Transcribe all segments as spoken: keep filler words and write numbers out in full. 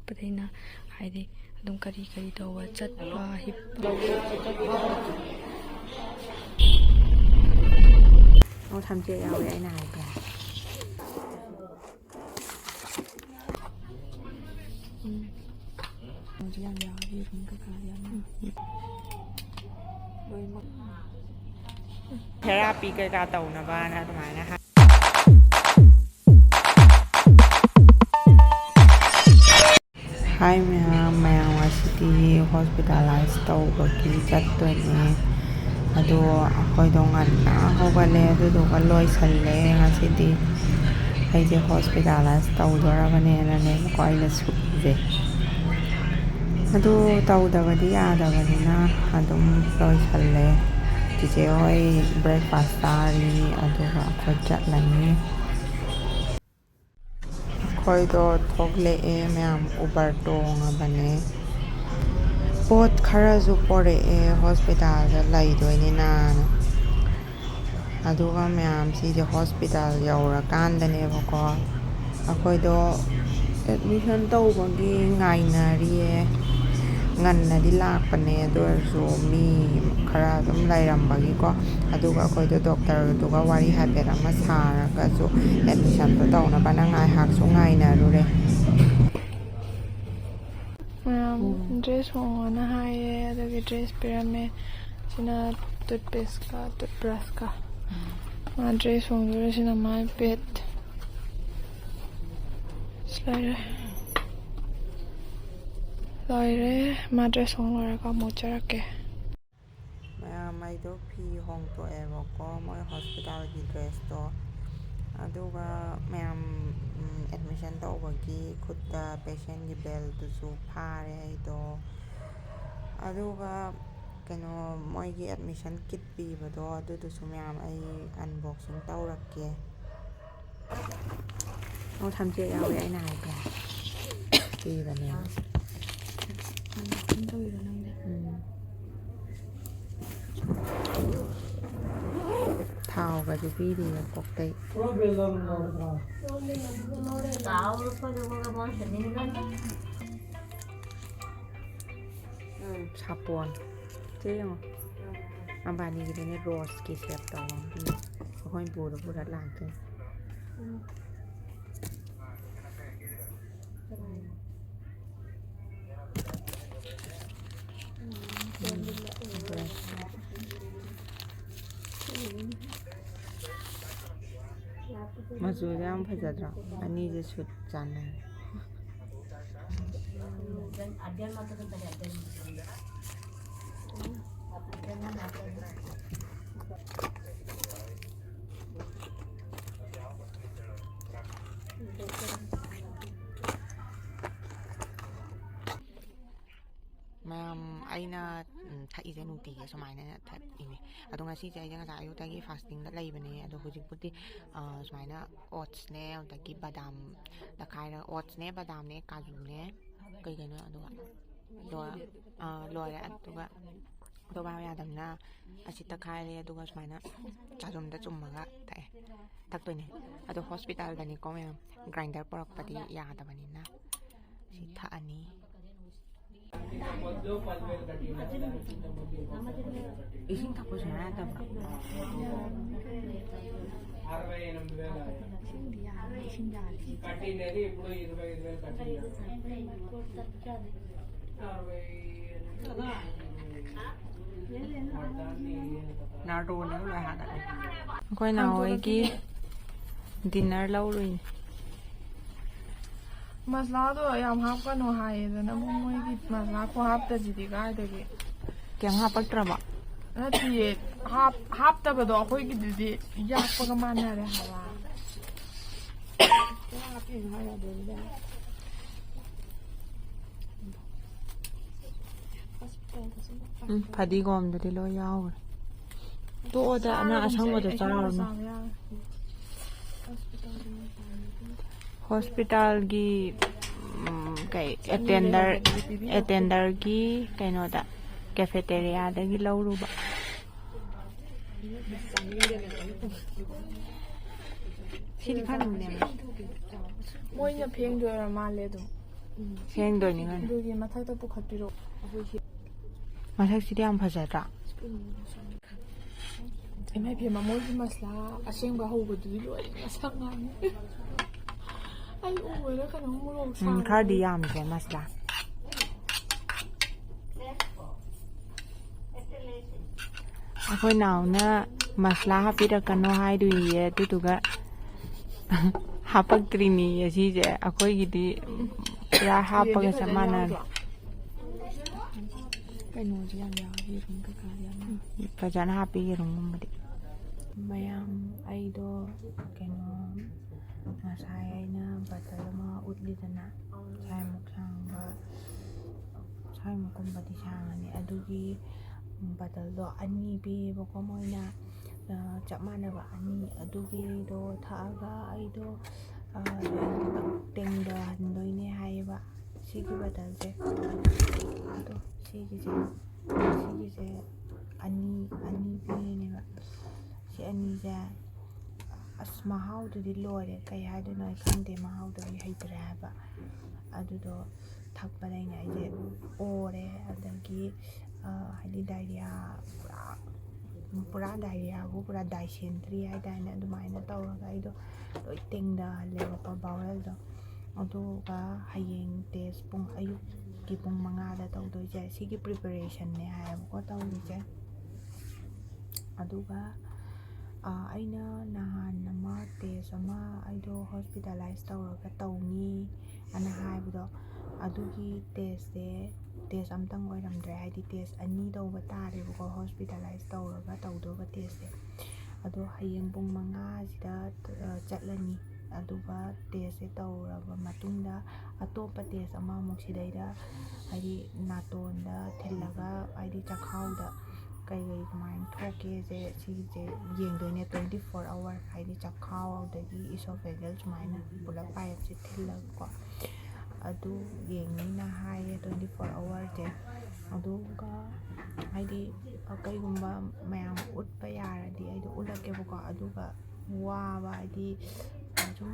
ꯄꯗꯩꯅ ꯍꯥꯏꯗꯤ ꯑꯗꯨꯝ ꯀꯔꯤ ꯀꯔꯤ ꯇꯧꯕ, ꯆꯠꯄ, ꯍꯤꯞꯄ꯫ ꯑꯣ, ꯊꯝꯆꯦꯠ ꯌꯥꯎꯋꯦ ꯑꯩꯅ ꯍꯥꯏꯁꯦ꯫ ꯎꯝ꯫ ꯍꯧꯖꯤꯛ ꯌꯥꯝ ꯌꯥꯎꯋꯦ, ꯌꯦꯔꯨꯝ ꯀꯩꯀꯥ ꯌꯥꯝ ꯌꯥꯎꯋꯦ꯫ ꯂꯣꯏꯅꯃꯛ꯫ ꯊꯦꯔꯥꯄꯤ ꯀꯩꯀꯥ ꯇꯧꯅꯕꯅ ꯑꯗꯨꯃꯥꯏꯅ ꯍꯥꯏ꯫ ꯍꯥꯏ ꯃꯌꯥꯝ, ꯃꯌꯥꯝ ꯉꯁꯤꯗꯤ ꯍꯣꯁꯄꯤꯇꯥꯂꯥꯏꯁ ꯇꯧꯕꯒꯤ ꯆꯠꯇꯣꯏꯅꯦ꯫ ꯑꯗꯣ ꯑꯩꯈꯣꯏꯗꯣ ꯉꯟꯅ ꯍꯧꯒꯠꯂꯦ, ꯑꯗꯨꯗꯨꯒ ꯂꯣꯏꯁꯜꯂꯦ ꯉꯁꯤꯗꯤ꯫ ꯑꯩꯁꯦ ꯍꯣꯁꯄꯤꯇꯥꯂꯥꯏꯁ ꯇꯧꯗꯣꯔꯕꯅꯦꯅꯅꯦꯕꯀꯣ ꯑꯩꯅ ꯁꯨꯛꯏꯁꯦ꯫ ꯑꯗꯨ ꯇꯧꯗꯕꯗꯤ ꯌꯥꯗꯕꯅꯤꯅ ꯑꯗꯨꯝ ꯂꯣꯏꯁꯜꯂꯦ꯫ ꯆꯤꯆꯦ ꯍꯣꯏ ꯕ꯭ꯔꯦꯛꯐꯥꯁ ꯆꯥꯔꯤ, ꯑꯗꯨꯒ ꯑꯩꯈꯣꯏ ꯆꯠꯂꯅꯤ꯫ ꯑꯩꯈꯣꯏꯗꯣ ꯊꯣꯛꯂꯛꯑꯦ ꯃꯌꯥꯝ, ꯎꯕꯔ ꯇꯣꯡꯉꯕꯅꯦ꯫ ꯄꯣꯠ ꯈꯔꯁꯨ ꯄꯣꯔꯛꯑꯦ ꯍꯣꯁꯄꯤꯇꯥꯜꯗ ꯂꯩꯗꯣꯏꯅꯤꯅꯅ꯫ ꯑꯗꯨꯒ ꯃꯌꯥꯝꯁꯤꯗꯤ ꯍꯣꯁꯄꯤꯇꯥꯜ ꯌꯧꯔꯀꯥꯟꯗꯅꯦꯕꯀꯣ ꯑꯩꯈꯣꯏꯗꯣ ꯑꯦꯗꯃꯤꯁꯟ ꯇꯧꯕꯒꯤ ꯉꯥꯏꯅꯔꯤꯌꯦ꯫ ꯉꯟꯅꯗꯤ ꯂꯥꯛꯄꯅꯦ, ꯑꯗꯨ ꯑꯣꯏꯔꯁꯨ ꯃꯤ ꯈꯔ ꯑꯗꯨꯝ ꯂꯩꯔꯝꯕꯒꯤꯀꯣ꯫ ꯑꯗꯨꯒ ꯑꯩꯈꯣꯏꯗꯣ ꯗꯣꯛꯇꯔꯗꯨꯒ ꯋꯥꯔꯤ ꯍꯥꯏꯐꯦꯠ ꯑꯃ ꯁꯥꯔꯒꯁꯨ ꯑꯦꯗꯃꯤꯁꯟꯗꯣ ꯇꯧꯅꯕꯅ ꯉꯥꯏꯍꯥꯛꯁꯨ ꯉꯥꯏꯅꯔꯨꯔꯦ꯫ ꯃꯌꯥꯝ ꯎꯝ꯫ ꯗ꯭ꯔꯦꯁ ꯍꯣꯡꯉꯣꯅ ꯍꯥꯏꯌꯦ, ꯑꯗꯨꯒꯤ ꯗ꯭ꯔꯦꯁ ꯄꯤꯔꯝꯃꯦ꯫ ꯁꯤꯅ ꯇꯨꯠꯄꯦꯁꯀ ꯇꯨꯠꯕ꯭ꯔꯁꯀ꯫ ꯃꯥ ꯗ꯭ꯔꯦꯁ ꯍꯣꯡꯗꯣꯔꯦ, ꯁꯤꯅ ꯃꯥꯏ ꯄꯦꯠ꯫ ꯂꯣꯏꯔꯦ꯫ ꯂꯣꯏꯔꯦ꯫ ꯃꯥ ꯗ꯭ꯔꯦꯁ ꯍꯣꯡ ꯂꯣꯏꯔꯒ ꯑꯃꯨꯛ ꯆꯠꯂꯛꯀꯦ꯫ ꯃꯌꯥꯝ, ꯑꯩꯗꯣ ꯐꯤ ꯍꯣꯡꯗꯣꯛꯑꯦꯕꯀꯣ, ꯃꯣꯏ ꯍꯣꯁꯄꯤꯇꯥꯜꯒꯤ ꯗ꯭ꯔꯦꯁꯇꯣ꯫ ꯑꯗꯨꯒ ꯃꯌꯥꯝ, ꯎꯝ, ꯑꯦꯗꯃꯤꯁꯟ ꯇꯧꯕꯒꯤ ꯈꯨꯠꯇ ꯄꯦꯁꯦꯟꯒꯤ ꯕꯦꯜꯗꯨꯁꯨ ꯐꯥꯔꯦ ꯑꯩꯗꯣ꯫ ꯑꯗꯨꯒ ꯀꯩꯅꯣ, ꯃꯣꯏꯒꯤ ꯑꯦꯗꯃꯤꯁꯟ ꯀꯤꯠ ꯄꯤꯕꯗꯣ, ꯑꯗꯨꯗꯨꯁꯨ ꯃꯌꯥꯝ ꯑꯩ ꯑꯟꯕꯣꯛꯁꯤꯡ ꯇꯧꯔꯛꯀꯦ꯫ ꯑꯣ, ꯊꯝꯆꯦꯠ ꯌꯥꯎꯋꯦ ꯑꯩꯅ ꯍꯥꯏꯁꯦ꯫ ꯄꯤꯕꯅꯦ꯫ ꯎꯝ꯫ ꯊꯥꯎꯒꯁꯨ ꯄꯤꯔꯤꯌꯦ ꯄꯣꯛꯇꯩ꯫ ꯁꯥꯄꯣꯟ꯫ ꯁꯤ ꯌꯦꯡꯉꯣ꯫ ꯃꯕꯥꯅꯤꯒꯤꯗꯨꯅꯦ ꯔꯣꯁꯀꯤ ꯁꯦꯞ ꯇꯧꯕ ꯑꯃ ꯄꯤ꯫ ꯑꯩꯈꯣꯏ ꯄꯨꯔ ꯄꯨꯔ ꯂꯥꯛꯇꯣꯏꯅꯦ꯫ ꯃꯆꯨꯁꯦ ꯌꯥꯝ ꯐꯖꯗ꯭ꯔꯣ? ꯑꯅꯤꯁꯦ ꯁꯨꯠ ꯆꯥꯟꯅꯩ꯫ ꯃꯌꯥꯝ, ꯑꯩꯅ, ꯎꯝ, ꯊꯛꯏꯁꯦ ꯅꯨꯡꯇꯤꯒꯤ ꯁꯨꯃꯥꯏꯅ ꯊꯛꯏꯅꯦ꯫ ꯑꯗꯣ ꯉꯁꯤꯁꯦ ꯑꯩꯁꯦ ꯉꯁꯥꯏ ꯑꯌꯨꯛꯇꯒꯤ ꯐꯥꯁꯇꯤꯡꯗ ꯂꯩꯕꯅꯦ꯫ ꯑꯗꯣ ꯍꯧꯖꯤꯛꯄꯨꯗꯤ, ꯑ, ꯁꯨꯃꯥꯏꯅ ꯑꯣꯠꯁꯅꯦ, ꯑꯗꯒꯤ ꯕꯗꯥꯝ ꯇꯛꯈꯥꯏꯔꯒ, ꯑꯣꯠꯁꯅꯦ, ꯕꯗꯥꯝꯅꯦ, ꯀꯥꯖꯨꯅꯦ, ꯀꯩ ꯀꯩꯅꯣ, ꯑꯗꯨꯒ ꯂꯣꯏ-, ꯑ, ꯂꯣꯏꯔꯦ꯫ ꯑꯗꯨꯒ ꯑꯇꯣꯞꯄ ꯌꯥꯗꯕꯅꯤꯅ ꯑꯁꯤ ꯇꯛꯈꯥꯏꯔꯦ, ꯑꯗꯨꯒ ꯁꯨꯃꯥꯏꯅ ꯆꯥꯖꯨꯝꯗ ꯆꯨꯝꯃꯒ ꯊꯛꯑꯦ, ꯊꯛꯇꯣꯏꯅꯦ꯫ ꯑꯗꯣ ꯍꯣꯁꯄꯤꯇꯥꯜꯗꯅꯤꯀꯣ ꯃꯌꯥꯝ, ꯒ꯭ꯔꯥꯏꯟꯗꯔ ꯄꯨꯔꯛꯄꯗꯤ ꯌꯥꯗꯕꯅꯤꯅ ꯁꯤ ꯊꯛꯑꯅꯤ꯫ ꯏꯁꯤꯡ ꯊꯛꯄ ꯁꯨꯡꯌꯥ ꯌꯥꯗꯕ꯭ꯔꯣ? ꯅꯥꯇꯣꯟꯅ ꯂꯣꯏ ꯍꯥꯒꯠꯂꯦ꯫ ꯑꯩꯈꯣꯏ ꯅꯥꯎꯍꯣꯏꯒꯤ ꯗꯤꯟꯅꯔ ꯂꯧꯔꯨꯏꯅꯦ꯫ ꯃꯁꯂꯥꯗꯣ ꯌꯥꯝ ꯍꯥꯞꯀꯅꯨ ꯍꯥꯏꯌꯦꯗꯅ, ꯃꯣꯏꯒꯤ ꯃꯁꯂꯥ ꯈꯨꯍꯥꯞꯇꯁꯤꯗꯤ ꯀꯥꯏꯗꯒꯤ꯫ ꯀꯩꯝ ꯍꯥꯞꯄꯛꯇ꯭ꯔꯕꯣ? ꯅꯠꯇꯤꯌꯦ, ꯍꯥꯞ-, ꯍꯥꯞꯇꯕꯗꯣ ꯑꯩꯈꯣꯏꯒꯤꯗꯨꯗꯤ ꯌꯥꯛꯄꯒ ꯃꯥꯟꯅꯔꯦ ꯍꯥꯏꯕ꯫ ꯎꯝ, ꯐꯗꯤꯒꯣꯝꯗꯨꯗꯤ ꯂꯣꯏ ꯌꯥꯎꯈ꯭ꯔꯦ꯫ ꯇꯣꯛꯑꯣꯗ, ꯅꯪ ꯑꯁꯪꯕꯗꯣ ꯆꯥꯔꯨꯅꯨ꯫ ꯍꯣꯁꯄꯤꯇꯥꯜꯒꯤ, ꯎꯝ, ꯀꯩ, ꯑꯦꯇꯦꯟꯗꯔ, ꯑꯦꯇꯦꯟꯗꯔꯒꯤ ꯀꯩꯅꯣꯗ, ꯀꯦꯐꯦꯇꯦꯔꯤꯌꯥꯗꯒꯤ ꯂꯧꯔꯨꯕ꯫ ꯁꯤꯗꯤ ꯈꯔ ꯅꯨꯡꯉꯥꯏ꯫ ꯃꯣꯏꯅ ꯐꯦꯡꯗꯣꯏ ꯑꯣꯏꯔ ꯃꯥꯜꯂꯦ ꯑꯗꯨꯝ꯫ ꯐꯦꯡꯗꯣꯏꯅꯤ ꯀꯩꯅꯣ꯫ ꯑꯗꯨꯒꯤ ꯃꯊꯛꯇ ꯄꯨꯈꯠꯄꯤꯔꯛꯑꯣ꯫ ꯑꯩꯈꯣꯏ ꯁꯤ ꯃꯁꯛꯁꯤꯗꯤ ꯌꯥꯝ ꯐꯖꯗ꯭ꯔꯥ? ꯏꯃꯥ ꯏꯕꯦꯝꯃ, ꯃꯣꯏꯒꯤ ꯃꯁꯂꯥ ꯑꯁꯦꯡꯕ ꯍꯧꯕꯗꯨꯗꯤ ꯂꯣꯏꯔꯦ, ꯃꯁꯛ ꯉꯥꯡꯉꯤ꯫ ꯑꯩ ꯎꯕꯗ ꯀꯩꯅꯣꯝ ꯃꯣꯔꯣꯛ ꯎꯝ, ꯁꯥꯔꯦ꯫ ꯈꯔꯗꯤ ꯌꯥꯝꯗ꯭ꯔꯦ ꯃꯁꯂꯥ꯫ ꯑꯩꯈꯣꯏ ꯅꯥꯎꯅ ꯃꯁꯂꯥ ꯍꯥꯞꯄꯤꯔꯛꯀꯅꯣ ꯍꯥꯏꯔꯨꯏꯌꯦ, ꯑꯗꯨꯗꯨꯒ ꯍꯥꯄꯛꯇ꯭ꯔꯤꯅꯤꯌꯦ ꯁꯤꯁꯦ꯫ ꯑꯩꯈꯣꯏꯒꯤꯗꯤ ꯄꯨꯔꯥ ꯍꯥꯞꯄꯒ ꯆꯞ ꯃꯥꯟꯅꯔꯦ꯫ ꯀꯩꯅꯣꯁꯨ ꯌꯥꯝ ꯌꯥꯎꯋꯤ, ꯌꯦꯔꯨꯝ ꯀꯩꯀꯥ ꯌꯥꯝ ꯌꯥꯎꯋꯤ꯫ ꯐꯖꯅ ꯍꯥꯞꯄꯤ ꯌꯦꯔꯨꯝꯒꯨꯝꯕꯗꯤ꯫ ꯃꯌꯥꯝ, ꯑꯩꯗꯣ ꯀꯩꯅꯣ, ꯉꯁꯥꯏ ꯑꯩꯅ ꯕꯇꯜ ꯑꯃ ꯎꯠꯂꯤꯗꯅ, ꯁ꯭ꯋꯥꯏꯃꯨꯛ ꯁꯥꯡꯕ, ꯁ꯭ꯋꯥꯏꯃꯨꯛꯀꯨꯝꯕꯗꯤ ꯁꯥꯡꯉꯅꯤ꯫ ꯑꯗꯨꯒꯤ ꯕꯇꯜꯗꯣ ꯑꯅꯤ ꯄꯤꯌꯦꯕꯀꯣ ꯃꯣꯏꯅ, ꯑ, ꯆꯞ ꯃꯥꯟꯅꯕ ꯑꯅꯤ꯫ ꯑꯗꯨꯒꯤꯗꯣ ꯊꯛꯑꯒ ꯑꯩꯗꯣ, ꯑ, ꯇꯦꯡꯗꯍꯟꯗꯣꯏꯅꯦ ꯍꯥꯏꯌꯦꯕ ꯁꯤꯒꯤ ꯕꯇꯜꯁꯦ꯫ ꯑꯗꯣ ꯁꯤꯒꯤꯁꯦ, ꯁꯤꯒꯤꯁꯦ ꯑꯅꯤ, ꯑꯅꯤ ꯄꯤꯔꯤꯅꯦꯕ꯫ ꯁꯤ ꯑꯅꯤꯁꯦ ꯑꯁ, ꯃꯍꯥꯎꯗꯨꯗꯤ ꯂꯣꯏꯔꯦ, ꯀꯩ ꯍꯥꯏꯗꯣꯏꯅꯣ ꯑꯩ ꯈꯪꯗꯦ, ꯃꯍꯥꯎꯗꯣ ꯑꯩ ꯍꯩꯇ꯭ꯔꯦ ꯍꯥꯏꯕ꯫ ꯑꯗꯨꯗꯣ ꯊꯛꯄꯗꯩꯅꯦ ꯑꯩꯁꯦ ꯑꯣꯔꯦ, ꯑꯗꯒꯤ, ꯑ, ꯍꯥꯏꯗꯤ ꯗꯥꯏꯔꯤꯌꯥ, ꯄꯨꯔꯥ, ꯄꯨꯔꯥ ꯗꯥꯏꯔꯤꯌꯥꯕꯨ ꯄꯨꯔꯥ ꯗꯥꯏꯁꯦꯟꯇ꯭ꯔꯤ ꯍꯥꯏꯗꯥꯏꯅꯦ, ꯑꯗꯨꯃꯥꯏꯅ ꯇꯧꯔꯒ ꯑꯩꯗꯣ ꯂꯣꯏ ꯇꯦꯡꯗꯍꯜꯂꯦꯕꯀꯣ ꯕꯥꯎꯋꯦꯜꯗꯣ꯫ ꯑꯗꯨꯒ ꯍꯌꯦꯡ ꯇꯦꯁ ꯄꯨꯡ, ꯑꯌꯨꯛꯀꯤ ꯄꯨꯡ ꯃꯉꯥꯗ ꯇꯧꯗꯣꯏꯁꯦ, ꯁꯤꯒꯤ ꯄ꯭ꯔꯤꯄꯦꯔꯦꯁꯟꯅꯦ ꯍꯥꯏꯌꯦꯕꯀꯣ ꯇꯧꯔꯤꯁꯦ꯫ ꯑꯗꯨꯒ, ꯑ, ꯑꯩꯅ ꯅꯍꯥꯟ ꯑꯃ ꯇꯦꯁ ꯑꯃ ꯑꯩꯗꯣ ꯍꯣꯁꯄꯤꯇꯥꯂꯥꯏꯁ ꯇꯧꯔꯒ ꯇꯧꯅꯤ ꯑꯅ ꯍꯥꯏꯕꯗꯣ, ꯑꯗꯨꯒꯤ ꯇꯦꯁꯁꯦ ꯇꯦꯁ ꯑꯝꯇꯪ ꯑꯣꯏꯔꯝꯗ꯭ꯔꯦ, ꯍꯥꯏꯗꯤ ꯇꯦꯁ ꯑꯅꯤ ꯇꯧꯕ ꯇꯥꯔꯦꯕꯀꯣ, ꯍꯣꯁꯄꯤꯇꯥꯂꯥꯏꯁ ꯇꯧꯔꯒ ꯇꯧꯗꯧꯕ ꯇꯦꯁꯁꯦ꯫ ꯑꯗꯣ ꯍꯌꯦꯡ ꯄꯨꯡ ꯃꯉꯥꯁꯤꯗ, ꯑ, ꯆꯠꯂꯅꯤ꯫ ꯑꯗꯨꯒ ꯇꯦꯁꯁꯦ ꯇꯧꯔꯕ ꯃꯇꯨꯡꯗ ꯑꯇꯣꯞꯄ ꯇꯦꯁ ꯑꯃꯃꯨꯛ ꯁꯤꯗꯩꯗ, ꯍꯥꯏꯗꯤ ꯅꯥꯇꯣꯟꯗ ꯊꯤꯜꯂꯒ, ꯍꯥꯏꯗꯤ ꯆꯈꯥꯎꯗ ꯀꯩ ꯀꯩ ꯀꯃꯥꯏꯅ ꯊꯣꯛꯀꯦꯁꯦ, ꯁꯤꯒꯤꯁꯦ ꯌꯦꯡꯗꯣꯏꯅꯦ, twenty four hour, ꯍꯥꯏꯗꯤ ꯆꯈꯥꯎ ꯑꯗꯒꯤ ꯏꯁꯣꯐꯦꯒꯦꯜ ꯁꯨꯃꯥꯏꯅ ꯄꯨꯂꯞ ꯄꯥꯏꯞꯁꯦ ꯊꯤꯜꯂꯒꯀꯣ꯫ ꯑꯗꯨ ꯌꯦꯡꯅꯤꯅ ꯍꯥꯏꯌꯦ, twenty four hourꯁꯦ꯫ ꯑꯗꯨꯒ ꯍꯥꯏꯗꯤ ꯀꯩꯒꯨꯝꯕ ꯃꯌꯥꯝ ꯎꯠꯄ ꯌꯥꯔꯗꯤ ꯑꯩꯗꯣ ꯎꯠꯂꯛꯀꯦꯕꯀꯣ꯫ ꯑꯗꯨꯒ ꯋꯥꯕ ꯍꯥꯏꯗꯤ ꯁꯨꯝ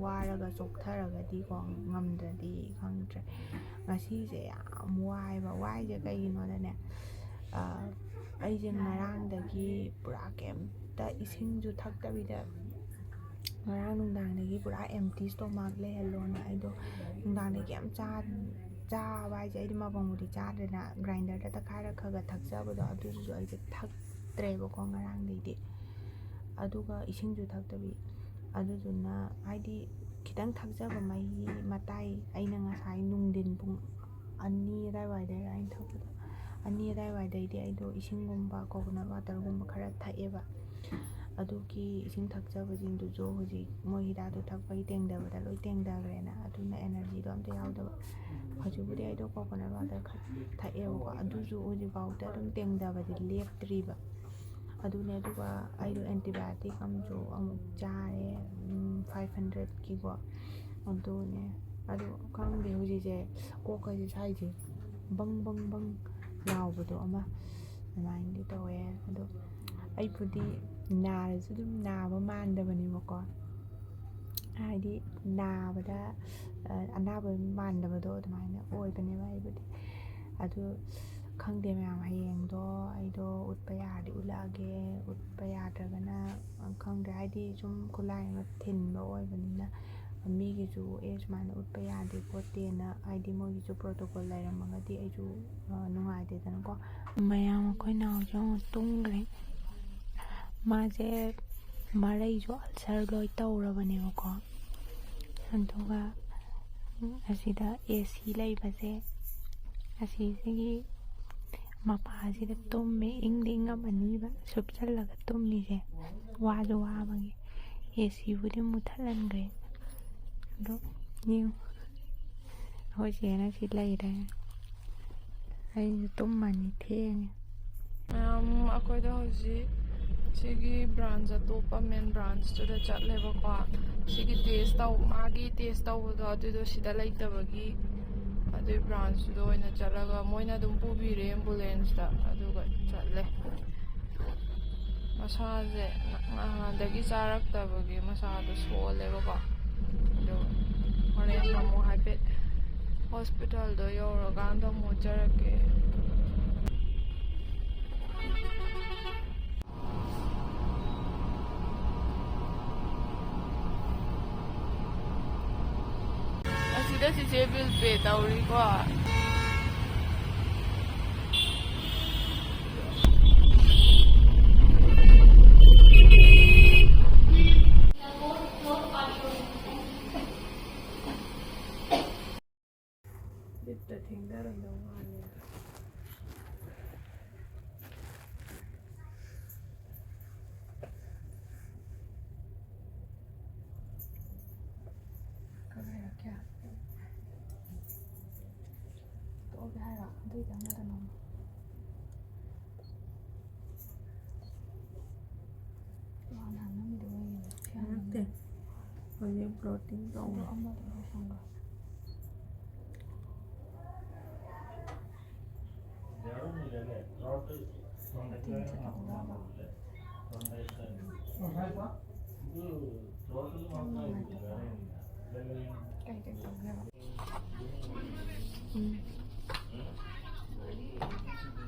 ꯋꯥꯔꯒ ꯆꯣꯛꯊꯔꯒꯗꯤꯀꯣ, ꯉꯝꯗ꯭ꯔꯗꯤ ꯈꯪꯗ꯭ꯔꯦ꯫ ꯉꯁꯤꯁꯦ ꯌꯥꯝ ꯋꯥꯏꯕ꯫ ꯋꯥꯏꯁꯦ ꯀꯩꯒꯤꯅꯣꯗꯅꯦ, ꯑꯩꯁꯦ ꯉꯔꯥꯡꯗꯒꯤ ꯄꯨꯔꯥ ꯀꯩꯝꯇ, ꯏꯁꯤꯡꯁꯨ ꯊꯛꯇꯕꯤꯗ, ꯉꯔꯥꯡ ꯅꯨꯡꯗꯥꯡꯗꯒꯤ ꯄꯨꯔꯥ ꯑꯦꯝꯇꯤ ꯁ꯭ꯇꯣꯃꯥꯛ ꯂꯩꯍꯜꯂꯣꯅ ꯑꯩꯗꯣ ꯅꯨꯡꯗꯥꯡꯗꯒꯤ ꯌꯥꯝ ꯆꯥ ꯆꯥꯕ ꯍꯥꯏꯁꯦ, ꯑꯩꯗꯤ ꯃꯄꯪꯕꯨꯗꯤ ꯆꯥꯗ꯭ꯔꯦꯅ, ꯒ꯭ꯔꯥꯏꯟꯗꯔꯗ ꯇꯛꯈꯥꯏꯔ ꯈꯔ ꯈꯔ ꯊꯛꯆꯕꯗꯣ, ꯑꯗꯨꯁꯨ ꯑꯩꯁꯦ ꯊꯛꯇ꯭ꯔꯦꯕꯀꯣ ꯉꯔꯥꯡꯗꯩꯗꯤ꯫ ꯑꯗꯨꯒ ꯏꯁꯤꯡꯁꯨ ꯊꯛꯇꯕꯤ꯫ ꯑꯗꯨꯗꯨꯅ ꯍꯥꯏꯗꯤ ꯈꯤꯇꯪ ꯊꯛꯆꯕ, ꯃꯍꯤ ꯃꯇꯥꯏ, ꯑꯩꯅ ꯉꯁꯥꯏ ꯅꯨꯡꯊꯤꯟ ꯄꯨꯡ ꯑꯅꯤ ꯑꯗꯥꯏꯋꯥꯏꯗꯩꯔ ꯑꯩꯅ ꯊꯛꯄꯗꯣ, ꯑꯅꯤ ꯑꯗꯥꯏꯋꯥꯏꯗꯩꯗꯤ ꯑꯩꯗꯣ ꯏꯁꯤꯡꯒꯨꯝꯕ, ꯀꯣꯀꯣꯅꯠ ꯋꯥꯇꯔꯒꯨꯝꯕ ꯈꯔ ꯊꯛꯑꯦꯕ꯫ ꯑꯗꯨꯒꯤ ꯏꯁꯤꯡ ꯊꯛꯆꯕꯁꯤꯡꯗꯨꯁꯨ ꯍꯧꯖꯤꯛ ꯃꯣꯏ ꯍꯤꯗꯥꯛꯇꯣ ꯊꯛꯄꯒꯤ ꯇꯦꯡꯊꯕꯗ ꯂꯣꯏ ꯇꯦꯡꯊꯈ꯭ꯔꯦꯅ, ꯑꯗꯨꯅ ꯑꯦꯅꯔꯖꯤꯗꯣ ꯑꯝꯇ ꯌꯥꯎꯗꯕ꯫ ꯍꯧꯖꯤꯛꯄꯨꯗꯤ ꯑꯩꯗꯣ ꯀꯣꯀꯣꯅꯠ ꯋꯥꯇꯔ ꯈꯛ ꯊꯛꯑꯦꯕꯀꯣ, ꯑꯗꯨꯁꯨ ꯍꯧꯖꯤꯛꯐꯥꯎꯗ ꯑꯗꯨꯝ ꯇꯦꯡꯊꯕꯗꯤ ꯂꯦꯞꯇ꯭ꯔꯤꯕ꯫ ꯑꯗꯨꯅꯦ꯫ ꯑꯗꯨꯒ ꯑꯩꯗꯣ ꯑꯦꯟꯇꯤꯕꯥꯌꯣꯇꯤꯛ ꯑꯃꯁꯨ ꯑꯃꯨꯛ ꯆꯥꯔꯦ, ꯐꯥꯏꯚ ꯍꯟꯗ꯭ꯔꯦꯠꯀꯤꯀꯣ꯫ ꯑꯗꯨꯅꯦ꯫ ꯑꯗꯣ ꯈꯪꯗꯦ, ꯍꯧꯖꯤꯛꯁꯦ ꯀꯣꯛꯀꯁꯦ ꯁ꯭ꯋꯥꯏꯁꯦ ꯕꯪ ꯕꯪ ꯕꯪ ꯂꯥꯎꯕꯗꯣ ꯑꯃ ꯑꯗꯨꯃꯥꯏꯅꯗꯤ ꯇꯧꯋꯦ꯫ ꯑꯗꯣ ꯑꯩꯕꯨꯗꯤ ꯅꯥꯔꯁꯨ ꯑꯗꯨꯝ ꯅꯥꯕ ꯃꯥꯟꯗꯕꯅꯦꯕꯀꯣ, ꯍꯥꯏꯗꯤ ꯅꯥꯕꯗ, ꯑ, ꯑꯅꯥꯕ ꯃꯥꯟꯗꯕꯗꯣ ꯑꯗꯨꯃꯥꯏꯅ ꯑꯣꯏꯕꯅꯦꯕ ꯑꯩꯕꯨꯗꯤ꯫ ꯑꯗꯨ ꯈꯪꯗꯦ ꯃꯌꯥꯝ, ꯍꯌꯦꯡꯗꯣ ꯑꯩꯗꯣ ꯎꯠꯄ ꯌꯥꯔꯗꯤ ꯎꯠꯂꯛꯑꯒꯦ, ꯎꯠꯄ ꯌꯥꯗ꯭ꯔꯒꯅ ꯈꯪꯗ꯭ꯔꯦ꯫ ꯍꯥꯏꯗꯤ ꯁꯨꯝ ꯈꯨꯠꯂꯥꯏ ꯑꯃ ꯊꯤꯟꯕ ꯑꯣꯏꯕꯅꯤꯅ, ꯃꯤꯒꯤꯁꯨ ꯑꯦ ꯁꯨꯃꯥꯏꯅ ꯎꯠꯄ ꯌꯥꯗꯦ ꯈꯣꯠꯇꯦꯅ, ꯍꯥꯏꯗꯤ ꯃꯣꯏꯒꯤꯁꯨ ꯄ꯭ꯔꯣꯇꯣꯀꯣꯜ ꯂꯩꯔꯝꯃꯒꯗꯤ ꯑꯩꯁꯨ, ꯑ, ꯅꯨꯡꯉꯥꯏꯇꯦꯗꯅꯀꯣ꯫ ꯃꯌꯥꯝ, ꯑꯩꯈꯣꯏ ꯅꯥꯎꯁꯨ ꯑꯃꯨꯛ ꯇꯨꯝꯈ꯭ꯔꯦ꯫ ꯃꯥꯁꯦ ꯃꯔꯩꯁꯨ ꯑꯜꯁꯔ ꯂꯣꯏ ꯇꯧꯔꯕꯅꯦꯕꯀꯣ꯫ ꯑꯗꯨꯒ ꯑꯁꯤꯗ ꯑꯦ ꯁꯤ ꯂꯩꯕꯁꯦ, ꯑꯁꯤꯁꯤꯒꯤ ꯃꯄꯥꯁꯤꯗ ꯇꯨꯝꯃꯦ꯫ ꯏꯪꯗꯤ ꯏꯪꯉꯝꯃꯅꯤꯕ ꯁꯨꯞꯆꯜꯂꯒ ꯇꯨꯝꯃꯤꯁꯦ, ꯋꯥꯁꯨ ꯋꯥꯕꯒꯤ꯫ ꯑꯦ ꯁꯤꯕꯨꯗꯤ ꯃꯨꯠꯊꯠꯍꯟꯈ꯭ꯔꯦ꯫ ꯑꯗꯣ ꯌꯦꯡꯉꯨ, ꯑꯩꯈꯣꯏ ꯆꯦꯅ ꯁꯤ ꯂꯩꯔꯦ꯫ ꯑꯩꯁꯨ ꯇꯨꯝꯃꯅꯤ, ꯊꯦꯡꯉꯦ꯫ ꯃꯌꯥꯝ, ꯑꯩꯈꯣꯏꯗꯣ ꯍꯧꯖꯤꯛ ꯁꯤꯒꯤ ꯕ꯭ꯔꯥꯟꯁ, ꯑꯇꯣꯞꯄ ꯃꯦꯟ ꯕ꯭ꯔꯥꯟꯁꯇꯨꯗ ꯆꯠꯂꯦꯕꯀꯣ꯫ ꯁꯤꯒꯤ ꯇꯦꯁ ꯇꯧ ꯃꯥꯒꯤ ꯇꯦꯁ ꯇꯧꯕꯗꯣ ꯑꯗꯨꯗꯣ ꯁꯤꯗ ꯂꯩꯇꯕꯒꯤ, ꯑꯗꯨꯏ ꯕ꯭ꯔꯥꯟꯁꯇꯨꯗ ꯑꯣꯏꯅ ꯆꯠꯂꯒ ꯃꯣꯏꯅ ꯑꯗꯨꯝ ꯄꯨꯕꯤꯔꯦ ꯑꯦꯝꯕꯨꯂꯦꯟꯁꯇ, ꯑꯗꯨꯒ ꯆꯠꯂꯦ꯫ ꯃꯁꯥꯁꯦ ꯅꯍꯥꯟꯗꯒꯤ ꯆꯥꯔꯛꯇꯕꯒꯤ ꯃꯁꯥꯗꯣ ꯁꯣꯜꯂꯦꯕꯀꯣ꯫ ꯑꯃꯨꯛ ꯍꯥꯏꯐꯦꯠ ꯍꯣꯁꯄꯤꯇꯥꯜꯗꯣ ꯌꯧꯔꯀꯥꯟꯗ ꯑꯃꯨꯛ ꯆꯠꯂꯛꯀꯦ꯫ ꯑꯁꯤꯗ ꯆꯤꯆꯦ ꯕꯤꯜ ꯄꯦ ꯇꯧꯔꯤꯀꯣ꯫ ꯂꯤꯐꯇ ꯊꯦꯡꯊꯔꯝꯗꯧ ꯃꯥꯜꯂꯦ꯫ ꯈꯔ ꯍꯥꯏꯔꯛꯀꯦ꯫ ꯇꯣꯛꯑꯒꯦ ꯍꯥꯏꯔꯣ? ꯑꯗꯨꯏꯗꯤ ꯑꯃꯗ ꯅꯝꯃꯣ꯫ ꯅꯠꯇꯦ꯫ ꯍꯧꯖꯤꯛ ꯕ꯭ꯂꯣꯇꯤꯡ ꯇꯧꯔꯤ꯫ ꯎꯝ꯫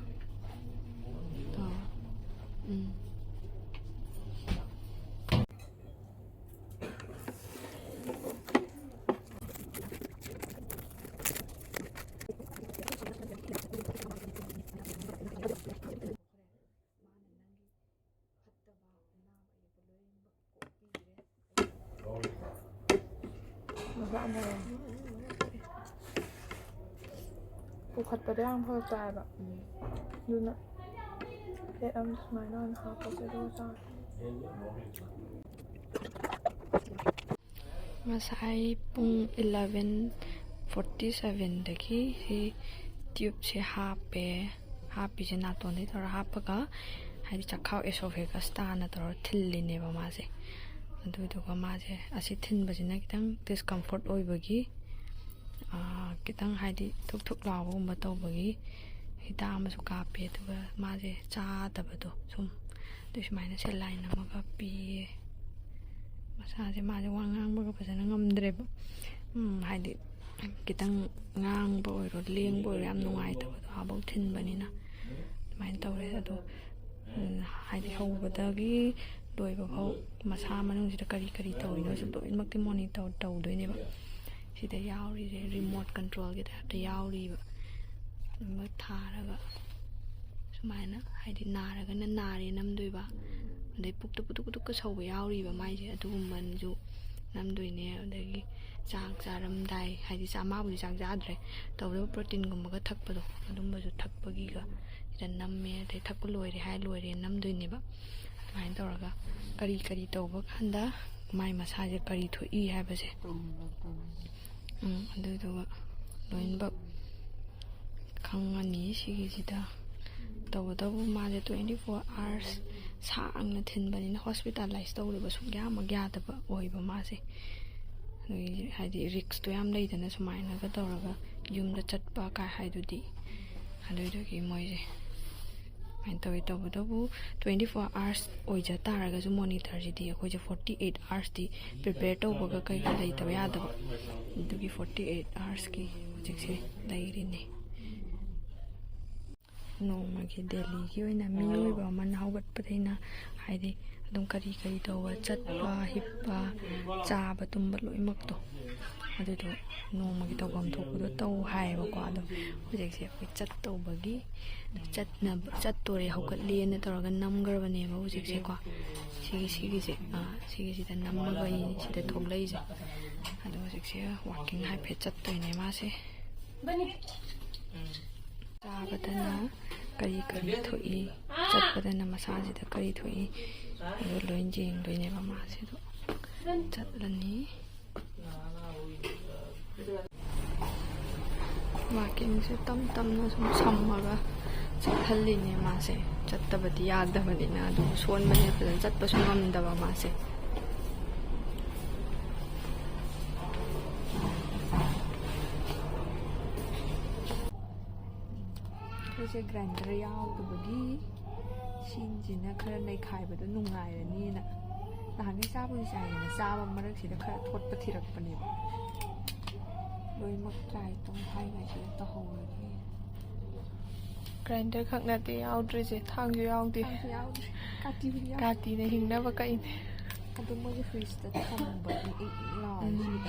ꯎꯝ꯫ ꯄꯨꯈꯠꯄꯗ ꯌꯥꯝ ꯐꯔꯛ ꯇꯥꯏꯕ꯫ ꯑꯗꯨꯅ ꯄ꯭ꯂꯦꯠ ꯑꯃ ꯁꯨꯃꯥꯏꯅ ꯑꯣꯏꯅ ꯍꯥꯞꯄꯁꯦ, ꯑꯗꯨꯒ ꯆꯥꯔꯁꯦ꯫ ꯉꯁꯥꯏ ꯄꯨꯡ eleven forty sevenꯗꯒꯤ ꯁꯤ ꯇ꯭ꯌꯨꯕꯁꯦ ꯍꯥꯞꯄꯦ꯫ ꯍꯥꯞꯄꯤꯁꯦ ꯅꯥꯇꯣꯟꯗꯩ ꯇꯧꯔ ꯍꯥꯞꯄꯒ, ꯍꯥꯏꯗꯤ ꯆꯈꯥꯎ esophagus ꯇꯥꯅ ꯇꯧꯔ ꯊꯤꯜꯂꯤꯅꯦꯕ ꯃꯥꯁꯦ꯫ ꯑꯗꯨꯗꯨꯒ ꯃꯥꯁꯦ ꯑꯁꯤ ꯊꯤꯟꯕꯁꯤꯅ ꯈꯤꯇꯪ discomfort ꯑꯣꯏꯕꯒꯤ, ꯑꯥ, ꯈꯤꯇꯪ ꯍꯥꯏꯗꯤ ꯊꯨꯛ ꯊꯨꯛ ꯂꯥꯎꯕꯒꯨꯝꯕ ꯇꯧꯕꯒꯤ ꯍꯤꯗꯥꯛ ꯑꯃꯁꯨ ꯀꯥꯞꯄꯦ꯫ ꯑꯗꯨꯒ ꯃꯥꯁꯦ ꯆꯥꯗꯕꯗꯣ ꯁꯨꯝ, ꯑꯗꯨ ꯁꯨꯃꯥꯏꯅ saline ꯑꯃꯒ ꯄꯤꯌꯦ꯫ ꯃꯁꯥꯁꯦ, ꯃꯥꯁꯦ ꯋꯥ ꯉꯥꯡꯕꯒ ꯐꯖꯅ ꯉꯝꯗ꯭ꯔꯦꯕ꯫ ꯎꯝ, ꯍꯥꯏꯗꯤ ꯈꯤꯇꯪ ꯉꯥꯡꯕ ꯑꯣꯏꯔꯣ, ꯂꯦꯡꯕ ꯑꯣꯏꯔꯣ, ꯌꯥꯝ ꯅꯨꯡꯉꯥꯏꯇꯕꯗꯣ ꯑꯥꯕꯧ ꯊꯤꯟꯕꯅꯤꯅ ꯑꯗꯨꯃꯥꯏꯅ ꯇꯧꯔꯦ꯫ ꯑꯗꯣ ꯎꯝ, ꯍꯥꯏꯗꯤ ꯍꯧꯕꯗꯒꯤ ꯂꯣꯏꯕ ꯐꯥꯎ ꯃꯁꯥ ꯃꯅꯨꯡꯁꯤꯗ ꯀꯔꯤ ꯀꯔꯤ ꯇꯧꯔꯤꯅꯣꯁꯨ ꯂꯣꯏꯅꯃꯛꯇꯤ ꯃꯣꯅꯤꯇꯔ ꯇꯧꯗꯣꯏꯅꯦꯕ꯫ ꯁꯤꯗ ꯌꯥꯎꯔꯤꯁꯦ ꯔꯤꯃꯣꯠ ꯀꯟꯇ꯭ꯔꯣꯜꯒꯤ ꯇꯥꯏꯞꯇ ꯌꯥꯎꯔꯤꯕ꯫ ꯑꯗꯨꯝꯕ ꯊꯥꯔꯒ ꯁꯨꯃꯥꯏꯅ, ꯍꯥꯏꯗꯤ ꯅꯥꯔꯒꯅ ꯅꯥꯔꯦ ꯅꯝꯗꯣꯏꯕ, ꯑꯗꯩ ꯄꯨꯛꯇ ꯄꯨꯇꯨꯛ ꯄꯨꯇꯨꯛꯀ ꯁꯧꯕ ꯌꯥꯎꯔꯤꯕ ꯃꯥꯏꯁꯦ, ꯑꯗꯨꯒꯨꯝꯕꯁꯨ ꯅꯝꯗꯣꯏꯅꯦ꯫ ꯑꯗꯒꯤ ꯆꯥꯛ ꯆꯥꯔꯝꯗꯥꯏ, ꯍꯥꯏꯗꯤ ꯆꯥ-, ꯃꯥꯕꯨꯗꯤ ꯆꯥꯛ ꯆꯥꯗ꯭ꯔꯦ, ꯇꯧꯕꯇꯕꯨ ꯄ꯭ꯔꯣꯇꯤꯟꯒꯨꯝꯕꯒ ꯊꯛꯄꯗꯣ, ꯑꯗꯨꯝꯕꯁꯨ ꯊꯛꯄꯒꯤꯒ ꯁꯤꯗ ꯅꯝꯃꯦ꯫ ꯑꯗꯩ ꯊꯛꯄ ꯂꯣꯏꯔꯦ ꯍꯥꯏ ꯂꯣꯏꯔꯦ ꯅꯝꯗꯣꯏꯅꯦꯕ꯫ ꯑꯗꯨꯃꯥꯏꯅ ꯇꯧꯔꯒ ꯀꯔꯤ ꯀꯔꯤ ꯇꯧꯕ ꯀꯥꯟꯗ ꯃꯥꯏ ꯃꯁꯥꯁꯦ ꯀꯔꯤ ꯊꯣꯛꯏ ꯍꯥꯏꯕꯁꯦ, ꯎꯝ, ꯑꯗꯨꯗꯨꯒ ꯂꯣꯏꯅꯃꯛ ꯈꯪꯉꯅꯤ ꯁꯤꯒꯤꯁꯤꯗ꯫ ꯇꯧꯕꯇꯕꯨ ꯃꯥꯁꯦ twenty four hours ꯁꯥꯡꯅ ꯊꯤꯟꯕꯅꯤꯅ ꯍꯣꯁꯄꯤꯇꯥꯂꯥꯏꯁ ꯇꯧꯗꯕ ꯁꯨꯛꯌꯥꯃꯛ ꯌꯥꯗꯕ ꯑꯣꯏꯕ ꯃꯥꯁꯦ꯫ ꯑꯗꯒꯤ ꯍꯥꯏꯗꯤ ꯔꯤꯛꯁꯇꯣ ꯌꯥꯝ ꯂꯩꯗꯅ, ꯁꯨꯃꯥꯏꯅꯒ ꯇꯧꯔꯒ ꯌꯨꯝꯗ ꯆꯠꯄ ꯀꯥꯏ ꯍꯥꯏꯗꯨꯗꯤ꯫ ꯑꯗꯨꯗꯨꯒꯤ ꯃꯣꯏꯁꯦ ꯑꯗꯨꯃꯥꯏꯅ ꯇꯧꯋꯤ꯫ ꯇꯧꯕꯇꯕꯨ twenty four hours ꯑꯣꯏꯖ ꯇꯥꯔꯒꯁꯨ ꯃꯣꯅꯤꯇꯔꯁꯤꯗꯤ ꯑꯩꯈꯣꯏꯁꯦ forty eight hoursꯇꯤ ꯄ꯭ꯔꯤꯄꯦꯌꯔ ꯇꯧꯕꯒ ꯀꯩꯒ ꯂꯩꯇꯕ ꯌꯥꯗꯕ꯫ ꯑꯗꯨꯒꯤ forty eight hoursꯀꯤ ꯍꯧꯖꯤꯛꯁꯦ ꯂꯩꯔꯤꯅꯤ꯫ ꯅꯣꯡꯃꯒꯤ ꯗꯦꯂꯤꯒꯤ ꯑꯣꯏꯅ ꯃꯤꯑꯣꯏꯕ ꯑꯃꯅ ꯍꯧꯒꯠꯄꯗꯩꯅ, ꯍꯥꯏꯗꯤ ꯑꯗꯨꯝ ꯀꯔꯤ ꯀꯔꯤ ꯇꯧꯕ, ꯆꯠꯄ, ꯍꯤꯞꯄ, ꯆꯥꯕ, ꯇꯨꯝꯕ, ꯂꯣꯏꯅꯃꯛꯇꯣ, ꯑꯗꯨꯗꯣ ꯅꯣꯡꯃꯒꯤ ꯇꯧꯐꯝ ꯊꯣꯛꯄꯗꯣ ꯇꯧ ꯍꯥꯏꯌꯦꯕꯀꯣ꯫ ꯑꯗꯣ ꯍꯧꯖꯤꯛꯁꯦ ꯑꯩꯈꯣꯏ ꯆꯠꯇꯧꯕꯒꯤ, ꯆꯠꯅꯕ, ꯆꯠꯇꯣꯔꯦ, ꯍꯧꯒꯠꯂꯦꯅ ꯇꯧꯔꯒ ꯅꯝꯈ꯭ꯔꯕꯅꯦꯕ ꯍꯧꯖꯤꯛꯁꯦꯀꯣ꯫ ꯁꯤꯒꯤ, ꯁꯤꯒꯤꯁꯦ, ꯑꯥ, ꯁꯤꯒꯤꯁꯤꯗ ꯅꯝꯃꯒ ꯑꯩ ꯁꯤꯗ ꯊꯣꯛꯂꯛꯏꯁꯦ꯫ ꯑꯗꯣ ꯍꯧꯖꯤꯛꯁꯦ ꯋꯥꯛꯀꯤꯡ ꯍꯥꯏꯐꯦꯠ ꯆꯠꯇꯣꯏꯅꯦ ꯃꯥꯁꯦ꯫ ꯆꯥꯕꯗꯅ ꯀꯔꯤ ꯀꯔꯤ ꯊꯣꯛꯏ, ꯆꯠꯄꯗꯅ ꯃꯁꯥꯁꯤꯗ ꯀꯔꯤ ꯊꯣꯛꯏ, ꯑꯗꯨ ꯂꯣꯏ ꯌꯦꯡꯗꯣꯏꯅꯦꯕ ꯃꯥꯁꯦ꯫ ꯑꯗꯣ ꯆꯠꯂꯅꯤ꯫ ꯋꯥꯛꯀꯤꯡꯁꯦ ꯇꯞ ꯇꯞꯅ ꯁꯨꯝ ꯁꯝꯃꯒ ꯆꯠꯍꯜꯂꯤꯅꯦ ꯃꯥꯁꯦ꯫ ꯆꯠꯇꯕꯗꯤ ꯌꯥꯗꯕꯅꯤꯅ, ꯑꯗꯨꯕꯨ ꯁꯣꯟꯕꯅꯤꯅ ꯐꯖꯅ ꯆꯠꯄꯁꯨ ꯉꯝꯗꯕ ꯃꯥꯁꯦ꯫ ꯑꯩꯈꯣꯏꯁꯦ ꯒ꯭ꯔꯥꯏꯟꯗꯔ ꯌꯥꯎꯗꯕꯒꯤ ꯁꯤꯡꯁꯤꯅ ꯈꯔ ꯅꯩꯈꯥꯏꯕꯗꯣ ꯅꯨꯡꯉꯥꯏꯔꯅꯤꯅ ꯅꯍꯥꯟꯒꯩ ꯆꯥꯕꯨꯗꯤ ꯆꯥꯏꯗꯅ, ꯆꯥꯕ ꯃꯔꯛꯁꯤꯗ ꯈꯔ ꯊꯣꯠꯄ ꯊꯤꯔꯛꯄꯅꯦꯕ꯫ ꯂꯣꯏꯅꯃꯛ ꯇ꯭ꯔꯥꯏ ꯇꯧ ꯍꯥꯏꯉꯥꯏꯁꯤꯗ ꯇꯧꯍꯧꯔꯒꯦ꯫ ꯒ꯭ꯔꯥꯏꯟꯗꯔ ꯈꯛ ꯅꯠꯇꯦ ꯌꯥꯎꯗ꯭ꯔꯤꯁꯦ, ꯊꯥꯡꯁꯨ ꯌꯥꯎꯗꯦ꯫ ꯊꯥꯡꯁꯨ ꯌꯥꯎꯗ꯭ꯔꯤ꯫ ꯀꯥꯇꯤꯕꯨꯗꯤ ꯌꯥꯎ꯫ ꯀꯥꯇꯤꯅ ꯍꯤꯡꯅꯕ ꯀꯛꯏꯅꯦ꯫ ꯑꯗꯣ ꯃꯣꯏꯒꯤ ꯐ꯭ꯔꯤꯖꯇ ꯊꯝꯕ ꯏꯪ ꯏꯪ ꯏꯪ ꯂꯥꯎꯔꯗꯤ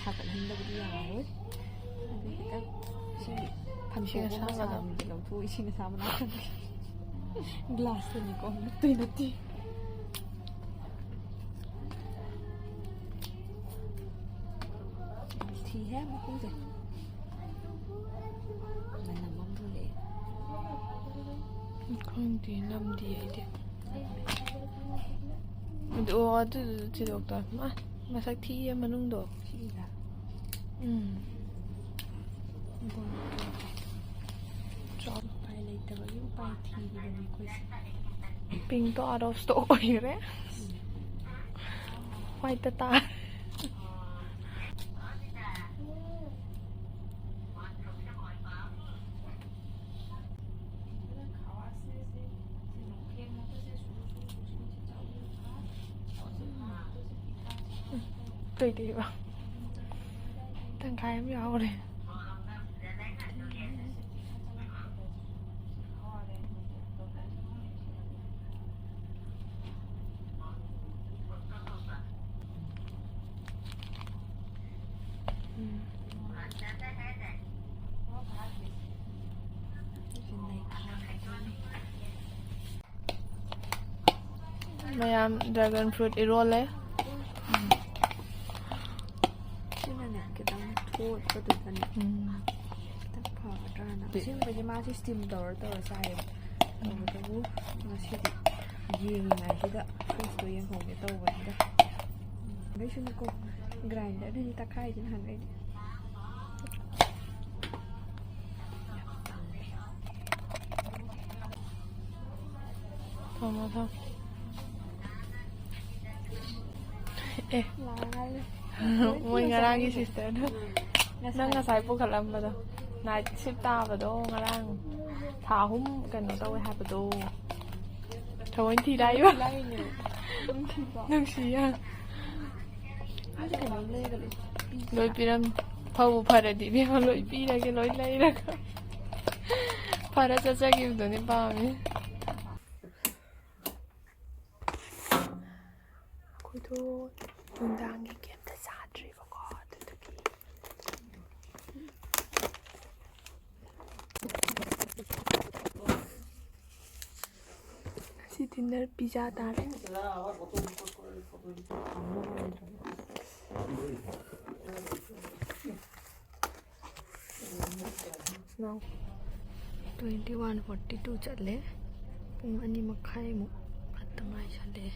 ꯁꯥꯒꯠꯍꯟꯗꯕꯗꯤ ꯌꯥꯔꯣꯏ꯫ ꯑꯗꯨ ꯈꯤꯇꯪ ꯁꯤ ꯏꯁꯤꯡ ꯐꯟꯗꯣꯛꯑꯒ ꯑꯁꯥꯕꯗꯣ꯫ ꯃꯁꯥꯗꯨꯗꯤ ꯂꯧꯊꯣꯛ ꯏꯁꯤꯡ ꯑꯁꯥꯕ ꯅꯥꯀꯟꯗ꯫ ꯒ꯭ꯂꯥꯁꯇꯅꯤꯀꯣ, ꯂꯨꯞꯇꯣꯏ ꯅꯠꯇꯦ꯫ ꯊꯤꯍꯦ ꯃꯈꯣꯡꯁꯦ꯫ ꯃꯅꯝ ꯑꯃ ꯊꯣꯛꯂꯛꯑꯦ꯫ ꯈꯪꯗꯦ, ꯅꯝꯗꯦ ꯑꯩꯗꯤ꯫ ꯑꯗꯨ, ꯑꯣ, ꯑꯗꯨꯗꯨ ꯊꯤꯗꯣꯛꯇ꯫ ꯃꯥ, ꯃꯁꯛ ꯊꯤꯌꯦ ꯃꯅꯨꯡꯗꯣ꯫ ꯁꯤꯗ ꯎꯝ꯫ ꯎꯄꯥꯏ ꯂꯩꯇꯕꯒꯤ ꯎꯄꯥꯏ ꯊꯤꯔꯤꯕꯅꯤ ꯑꯩꯈꯣꯏꯁꯦ꯫ ꯄꯤꯡꯛꯇꯣ out of stock ꯑꯣꯏꯈ꯭ꯔꯦ꯫ ꯋꯥꯏꯠꯇ ꯇꯥꯔꯦ꯫ ꯀꯩꯗꯩꯕ? ꯇꯪꯈꯥꯏ ꯑꯃ ꯌꯥꯎꯔꯦ꯫ ꯃꯌꯥꯝ dragon fruit ꯏꯔꯣꯜꯂꯦ꯫ ꯁꯤꯅꯅꯦ ꯈꯤꯇꯪ ꯊꯣꯠꯄꯗꯨꯗꯅꯦ ꯈꯤꯇꯪ ꯐꯒꯗ꯭ꯔꯥꯅ꯫ ꯑꯁꯦꯡꯕꯗꯤ ꯃꯥꯁꯦ steam ꯇꯧꯔ ꯇꯧꯔ ꯆꯥꯏꯌꯦꯕ꯫ ꯇꯧꯕꯇꯕꯨ ꯉꯁꯤꯗꯤ ꯌꯦꯡꯉꯤꯉꯩꯁꯤꯗ ꯐ꯭ꯔꯤꯖꯇꯣ ꯌꯦꯡꯍꯧꯒꯦ ꯇꯧꯕꯅꯤꯗ꯫ ꯑꯗꯩꯁꯨꯅꯦꯀꯣ, ꯒ꯭ꯔꯥꯏꯟꯗꯔꯗꯅꯤ ꯇꯛꯈꯥꯏꯁꯦ ꯅꯍꯥꯟꯈꯩꯗꯤ꯫ ꯊꯝꯃꯣ, ꯊꯝꯃꯣ꯫ ꯑꯦ, ꯃꯣꯏ ꯉꯔꯥꯡꯒꯤ sisterꯗꯣ, ꯅꯪ ꯉꯁꯥꯏ ꯄꯨꯈꯠꯂꯝꯕꯗꯣ, night shift ꯇꯥꯕꯗꯣ ꯉꯔꯥꯡ ꯊꯥ ꯑꯍꯨꯝ ꯀꯩꯅꯣ ꯇꯧꯋꯦ ꯍꯥꯏꯕꯗꯣ, ꯊꯑꯣꯏ ꯊꯤ ꯂꯥꯛꯏꯕ꯫ ꯅꯨꯡꯁꯤ ꯌꯥꯝ꯫ ꯂꯣꯏ ꯄꯤꯔꯝꯃꯤ꯫ ꯐꯕꯨ ꯐꯔꯗꯤ ꯏꯕꯦꯝꯃ ꯂꯣꯏ ꯄꯤꯔꯒꯦ, ꯂꯣꯏ ꯂꯩꯔꯒ꯫ ꯐꯔ ꯆꯠꯆꯈꯤꯕꯗꯨꯅꯦ ꯄꯥꯝꯃꯤ꯫ ꯑꯩꯈꯣꯏꯗꯣ ꯅꯨꯡꯗꯥꯡꯒꯤ ꯀꯩꯝꯇ ꯆꯥꯗ꯭ꯔꯤꯕꯀꯣ, ꯑꯗꯨꯗꯨꯒꯤ꯫ ꯉꯁꯤ dinner pizza ꯇꯥꯔꯦ꯫ Twenty one forty two ꯆꯠꯂꯦ꯫ ꯄꯨꯡ ꯑꯅꯤ ꯃꯈꯥꯏꯃꯨꯛ ꯈꯛꯇ ꯉꯥꯏꯁꯜꯂꯛꯑꯦ꯫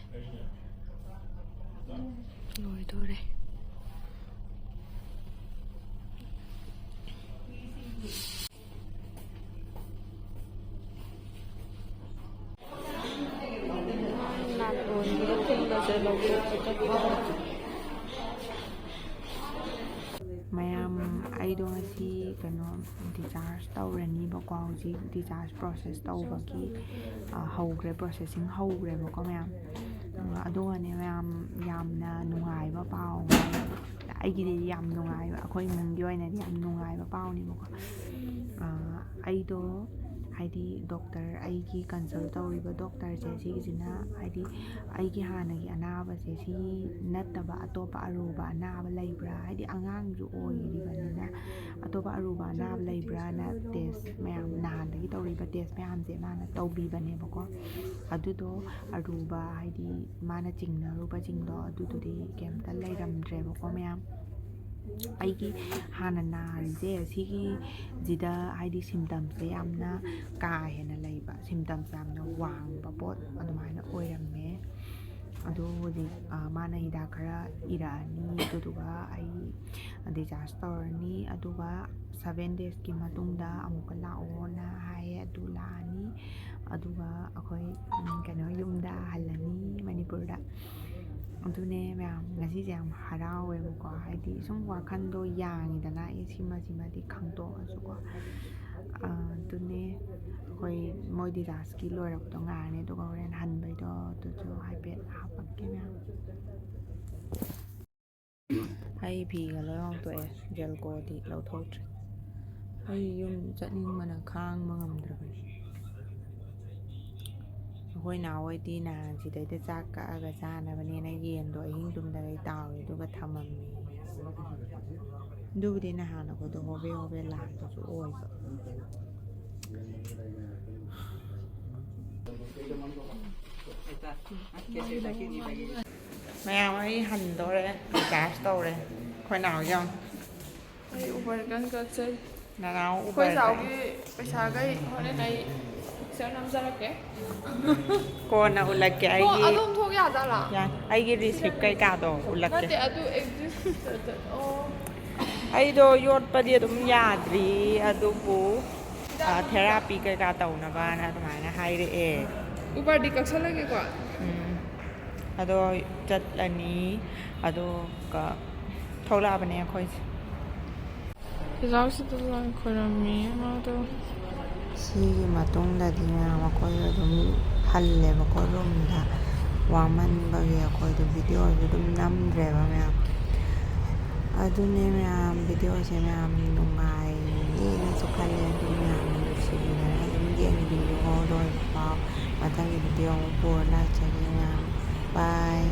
ꯂꯣꯏꯗꯣꯔꯦ꯫ ꯅꯥꯇꯣꯟꯁꯤꯗ ꯊꯨꯝꯕꯁꯦ ꯂꯧꯊꯣꯛꯄ ꯆꯠꯄ꯫ ꯃꯌꯥꯝ, ꯑꯩꯗꯣ ꯉꯁꯤ ꯀꯩꯅꯣ discharge ꯇꯧꯔꯅꯤꯕꯀꯣ꯫ ꯍꯧꯖꯤꯛ discharge process ꯇꯧꯕꯒꯤ, ꯑ, ꯍꯧꯈ꯭ꯔꯦ, processing ꯍꯧꯈ꯭ꯔꯦꯕꯀꯣ ꯃꯌꯥꯝ꯫ ꯎꯝ, ꯑꯗꯨꯒꯅꯦ ꯃꯌꯥꯝ, ꯌꯥꯝꯅ ꯅꯨꯡꯉꯥꯏꯕ ꯄꯥꯎ ꯑꯃ, ꯑꯩꯒꯤꯗꯤ ꯌꯥꯝ ꯅꯨꯡꯉꯥꯏꯕ, ꯑꯩꯈꯣꯏ ꯏꯃꯨꯡꯒꯤ ꯑꯣꯏꯅꯗꯤ ꯌꯥꯝ ꯅꯨꯡꯉꯥꯏꯕ ꯄꯥꯎꯅꯦꯕꯀꯣ꯫ ꯑ, ꯑꯩꯗꯣ ꯍꯥꯏꯗꯤ doctor, ꯑꯩꯒꯤ consult ꯇꯧꯔꯤꯕ doctorꯁꯦ, ꯁꯤꯒꯤꯁꯤꯅ ꯍꯥꯏꯗꯤ ꯑꯩꯒꯤ ꯍꯥꯟꯅꯒꯤ ꯑꯅꯥꯕꯁꯦ ꯁꯤ ꯅꯠꯇꯕ ꯑꯇꯣꯞꯄ ꯑꯔꯨꯕ ꯑꯅꯥꯕ ꯂꯩꯕ꯭ꯔꯥ? ꯍꯥꯏꯗꯤ ꯑꯉꯥꯡꯁꯨ ꯑꯣꯏꯔꯤꯕꯅꯤꯅ ꯑꯇꯣꯞꯄ ꯑꯔꯨꯕ ꯑꯅꯥꯕ ꯂꯩꯕ꯭ꯔꯥꯅ test ꯃꯌꯥꯝ, ꯅꯍꯥꯟꯗꯒꯤ ꯇꯧꯔꯤꯕ test ꯃꯌꯥꯝꯁꯦ ꯃꯥꯅ ꯇꯧꯕꯤꯕꯅꯦꯕꯀꯣ꯫ ꯑꯗꯨꯗꯣ ꯑꯔꯨꯕ ꯍꯥꯏꯗꯤ ꯃꯥꯅ ꯆꯤꯡꯅꯔꯨꯕꯁꯤꯡꯗꯣ ꯑꯗꯨꯗꯨꯗꯤ ꯀꯩꯝꯇ ꯂꯩꯔꯝꯗ꯭ꯔꯦꯕꯀꯣ ꯃꯌꯥꯝ꯫ ꯑꯩꯒꯤ ꯍꯥꯟꯅ ꯅꯥꯔꯤꯁꯦ ꯁꯤꯒꯤꯁꯤꯗ ꯍꯥꯏꯗꯤ symptomꯁꯦ ꯌꯥꯝꯅ ꯀꯥ ꯍꯦꯟꯅ ꯂꯩꯕ, symptoms ꯌꯥꯝꯅ ꯋꯥꯡꯕ ꯄꯣꯠ ꯑꯗꯨꯃꯥꯏꯅ ꯑꯣꯏꯔꯝꯃꯦ꯫ ꯑꯗꯣ ꯍꯧꯖꯤꯛ, ꯑ, ꯃꯥꯅ ꯍꯤꯗꯥꯛ ꯈꯔ ꯏꯔꯛꯑꯅꯤ, ꯑꯗꯨꯗꯨꯒ ꯑꯩ discharge ꯇꯧꯔꯅꯤ, ꯑꯗꯨꯒ seven daysꯀꯤ ꯃꯇꯨꯡꯗ ꯑꯃꯨꯛꯀ ꯂꯥꯛꯑꯣꯅ ꯍꯥꯏꯌꯦ꯫ ꯑꯗꯨ ꯂꯥꯛꯑꯅꯤ, ꯑꯗꯨꯒ ꯑꯩꯈꯣꯏ, ꯎꯝ, ꯀꯩꯅꯣ, ꯌꯨꯝꯗ ꯍꯜꯂꯅꯤ, ꯃꯅꯤꯄꯨꯔꯗ꯫ ꯑꯗꯨꯅꯦ ꯃꯌꯥꯝ, ꯉꯁꯤꯁꯦ ꯌꯥꯝ ꯍꯔꯥꯎꯋꯦꯕꯀꯣ, ꯍꯥꯏꯗꯤ ꯁꯨꯝ ꯋꯥꯈꯜꯗꯣ ꯌꯥꯡꯉꯤꯗꯅ, ꯑꯦ, ꯁꯤꯃ ꯁꯤꯃꯗꯤ ꯈꯪꯗꯣꯛꯑꯁꯨꯀꯣ꯫ ꯑ, ꯑꯗꯨꯅꯦ ꯑꯩꯈꯣꯏ ꯃꯣꯏ dischargeꯀꯤ ꯂꯣꯏꯔꯛꯄꯗꯣ ꯉꯥꯏꯔꯅꯤ, ꯑꯗꯨꯒ ꯍꯣꯔꯦꯟ ꯍꯟꯕꯩꯗꯣ ꯑꯗꯨꯁꯨ ꯍꯥꯏꯐꯦꯠ ꯍꯥꯞꯄꯛꯀꯦ ꯃꯌꯥꯝ꯫ ꯑꯩ ꯐꯤꯒ ꯂꯣꯏ ꯍꯣꯡꯗꯣꯛꯑꯦ, ꯖꯦꯜꯀꯣꯗꯤ ꯂꯧꯊꯣꯛꯇ꯭ꯔꯦ꯫ ꯑꯩ ꯌꯨꯝ ꯆꯠꯅꯤꯡꯕꯅ ꯈꯥꯡꯕ ꯉꯝꯗ꯭ꯔꯕꯅꯤ꯫ ꯑꯩꯈꯣꯏ ꯅꯥꯎꯍꯣꯏꯗꯤ ꯅꯍꯥꯟ ꯁꯤꯗꯩꯗ ꯆꯥꯛ ꯀꯛꯑꯒ ꯆꯥꯅꯕꯅꯦꯅ ꯌꯦꯟꯗꯣ ꯑꯍꯤꯡ ꯇꯨꯝꯗꯈꯩ ꯇꯥꯎꯔꯦ, ꯑꯗꯨꯒ ꯊꯝꯃꯝꯃꯦ꯫ ꯑꯗꯨꯕꯨꯗꯤ ꯅꯍꯥꯟ ꯑꯩꯈꯣꯏꯗꯣ ꯍꯣꯕꯦ ꯍꯣꯕꯦ ꯂꯥꯛꯄꯁꯨ ꯑꯣꯏꯕ꯫ ꯃꯌꯥꯝ, ꯑꯩ ꯍꯟꯗꯣꯔꯦ, ꯔꯤꯆꯥꯔꯖ ꯇꯧꯔꯦ꯫ ꯑꯩꯈꯣꯏ ꯅꯥꯎ ꯌꯦꯡꯉꯣ꯫ ꯑꯩ ꯎꯕꯔ ꯀꯟꯅ ꯀꯛꯆꯔꯤ꯫ ꯅꯅꯥꯎ ꯑꯩꯈꯣꯏ ꯎꯕꯔ ꯆꯥꯎꯒꯤ ꯄꯩꯁꯥꯈꯩ ꯍꯣꯔꯦꯟ ꯑꯩ ꯄꯤꯛꯆꯔ ꯅꯝꯖꯔꯛꯀꯦ꯫ ꯀꯣꯟꯅ ꯎꯠꯂꯛꯀꯦ꯫ ꯊꯣꯡ ꯑꯩꯒꯤ ꯑꯗꯣꯝ ꯊꯣꯡ ꯌꯥꯖꯥꯠꯂꯥ? ꯌꯥ-, ꯑꯩꯒꯤ ꯔꯤꯁꯤꯞ ꯀꯩꯀꯥꯗꯣ ꯎꯠꯂꯛꯀꯦ꯫ ꯅꯠꯇꯦ, ꯑꯗꯨ ꯑꯦꯛꯖꯤꯁ ꯑꯣ꯫ ꯑꯩꯗꯣ ꯌꯣꯠꯄꯗꯤ ꯑꯗꯨꯝ ꯌꯥꯗ꯭ꯔꯤ, ꯑꯗꯨꯕꯨ, ꯑ, ꯊꯦꯔꯥꯄꯤ ꯀꯩꯀꯥ ꯇꯧꯅꯕꯅ ꯑꯗꯨꯃꯥꯏꯅ ꯍꯥꯏꯔꯛꯑꯦ꯫ ꯎꯕꯔꯗꯤ ꯀꯛꯁꯜꯂꯒꯦꯀꯣ꯫ ꯎꯝ꯫ ꯑꯗꯣ ꯆꯠꯂꯅꯤ, ꯑꯗꯨꯒ ꯊꯣꯛꯂꯛꯑꯕꯅꯦ ꯑꯩꯈꯣꯏꯁꯦ꯫ ꯆꯦꯆꯥꯎꯁꯤꯗ ꯂꯥꯏ ꯈꯣꯏꯔꯝꯃꯤ ꯃꯥꯗꯣ꯫ ꯁꯤꯒꯤ ꯃꯇꯨꯡꯗꯗꯤ ꯃꯌꯥꯝ ꯑꯩꯈꯣꯏ ꯑꯗꯨꯝ ꯍꯜꯂꯦꯕꯀꯣ ꯔꯨꯝꯗ꯫ ꯋꯥꯃꯟꯕꯒꯤ ꯑꯩꯈꯣꯏꯗꯣ ꯚꯤꯗꯤꯑꯣꯁꯨ ꯑꯗꯨꯝ ꯅꯝꯗ꯭ꯔꯦꯕ ꯃꯌꯥꯝ꯫ ꯑꯗꯨꯅꯦ ꯃꯌꯥꯝ, ꯚꯤꯗꯤꯑꯣꯁꯦ ꯃꯌꯥꯝ ꯅꯨꯡꯉꯥꯏꯅꯤꯅꯁꯨ ꯈꯜꯂꯦ꯫ ꯑꯗꯨ ꯃꯌꯥꯝ ꯅꯨꯡꯁꯤꯕꯤꯗꯅ ꯑꯗꯨꯝ ꯌꯦꯡꯕꯤꯌꯨꯀꯣ ꯂꯣꯏꯗ꯭ꯔꯤꯐꯥꯎ꯫ ꯃꯊꯪꯒꯤ ꯚꯤꯗꯤꯑꯣ ꯑꯃꯨꯛ ꯄꯨꯔ ꯂꯥꯛꯆꯒꯦ ꯃꯌꯥꯝ꯫ ꯕꯥꯏ꯫